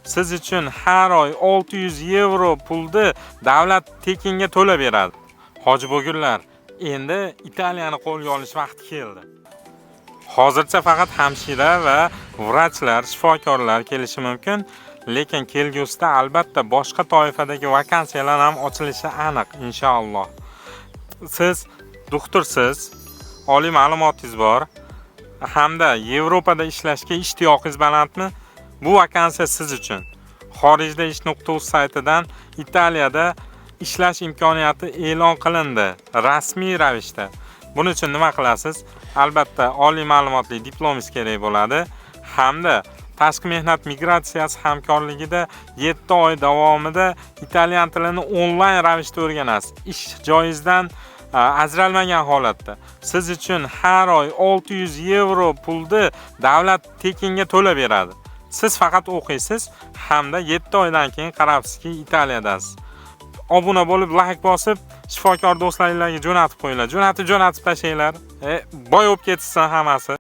Siz uchun har oy 600 yevro pulni davlat tekinga to'lab beradi. Hoji bo'gullar, endi Italiyani qo'lga olish vaqti keldi. Hozircha faqat hamshira va vrachlar, shifokorlar kelishi mumkin, lekin kelgusida albatta boshqa toifadagi vakansiyalar ham ochilishi aniq, inshaalloh. Siz doktorsiz, oliy ma'lumotingiz bor hamda Yevropada ishlashga ishtiyoqingiz balandmi? Bu vakansiya siz uchun. Xorijda ish.uz saytidan Italiyada ishlash imkoniyati e'lon qilindi rasmiy ravishda. Buning uchun nima qilasiz? Albatta, oliy ma'lumotli diplomingiz kerak bo'ladi hamda tashqi mehnat migratsiyasi hamkorligida 7 oy davomida italyan tilini onlayn ravishda o'rganasiz. Ish joyingizdan ajralmagan holatda. Siz uchun har oy 600 yevro pulni davlat tekinga to'lab beradi. Siz faqat o'qiysiz hamda 7 oydan keyin qarabsizki, Italiyadasiz. Obuna bo'lib, layk bosib, shifokor do'stlaringlarga jo'natib qo'yinglar. Jo'natib, jo'natib tashlanglar. Boy bo'lib ketsin hammasi.